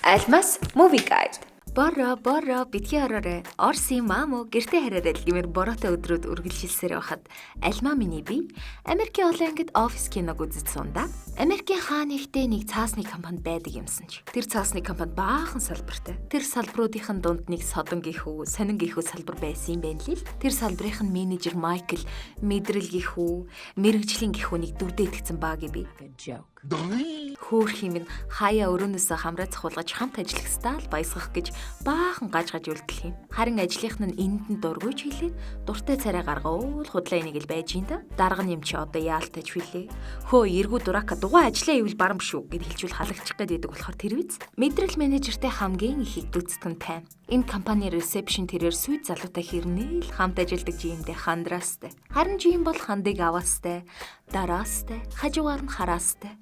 Алмас Movie Guide. Боро боро битгий ороорой. Орсын маамуу гэртээ хараарай л гэмээр бороотой өдрүүд үргэлжилсээр байхад Алмаа миний бие Америкийн олон ангид офис киног үзэж сунда. Америкийн хаа нэгтээ нэг цаасны компани байдаг юмсан ч. Тэр цаасны компани баахан салбартай. Тэр салбаруудын дунд нэг содон гихүү, сонин гихүү салбар байсан юм байна л. Тэр салбарын нь менежер Майкл мэдрэл гихүү, мэрэгжлийн гихүү нэг дүрдээ итгэцэн баг би. Хөөх юм нь хаяа өрөөнөөсөө хамраа цохуулгаж хамт ажиллах стайл баясгах гэж баахан гаж гаж үлдэл юм. Харин ажлынх нь энд нь дургүй ч хэлээ. Дуртай царай гаргуул худлаа энийг л байж ин да. Дарга нь юм чи одоо яалтаж хүлээ. Хөө эргүү дурака дугуй ажиллаа ивэл барам шүү гэд хэлжүүл халагчих гээд байдаг болохоор тэр биз. Мэдрэл менежертэй хамгийн их игдүүцдэг нь Пам. Энэ компани ресепшн тэрээр сүйд залуутай хэрнээл хамт ажилладаг жимдээ хандраастай. Харин жим бол хандыг аваастай, дараастай, хажуугаар нь хараастай.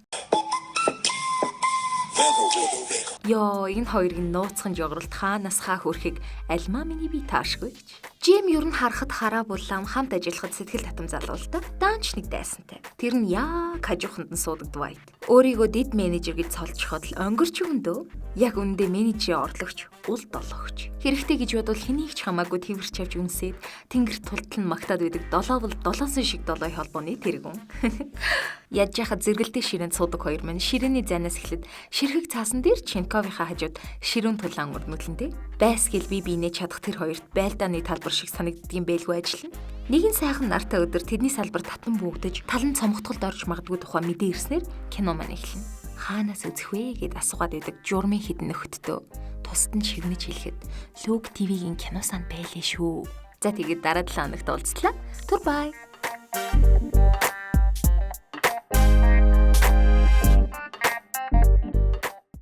Йоо, энэ хоёрын нууцхан жогролт хаанаас хаа хүрэхийг альмаа миний би таашгүй гэж. Жим ер нь харахад хараа булаам хамт ажиллахад сэтгэл татам залуу л да. Даанч нэг дайсантай. Тэр нь яг хажууханд нь суудаг Двайт. Өөрийгөө дэд менежер гэж цолчход л онгорч өгөндөө. Яг үүндээ менежерийн орлогч, ул долоогч. Хэрэгтэй гэж бодвол хэнийг ч хамаагүй тэрч авч үнсээд тэнгэр тултал нь магтаад байдаг долоовол долоосон шиг долоо холбооны тэргүүн. Яаж яхад зэрэгэлдэх ширээнд суудаг хоёр маань ширээний зайнаас эхлээд ширхэг цаасан дээр Чинковийнхаа хажууд ширүүн тулаан өрнөлөндөө. Байсгэл би биенээ чадах тэр хоёрт байлдааны талбар шиг санагддгийн бэлгүй ажиллана. Нэгэн сайхан нартай өдөр тэдний салбар татан бүүгдэж, тал нь цомготголд орж магадгүй тухай мэдээ ирснээр кино маань эхэлнэ. Хаанаас үзэх вэ гэд асуугаад байдаг журмын хідэн нөхөдтөө тусад нь шигнэж хэлэхэд Лүг ТV-гийн кино санд байлээ шүү. За тэгээд дараа 7 хоногт уулзлаа. Түр бай.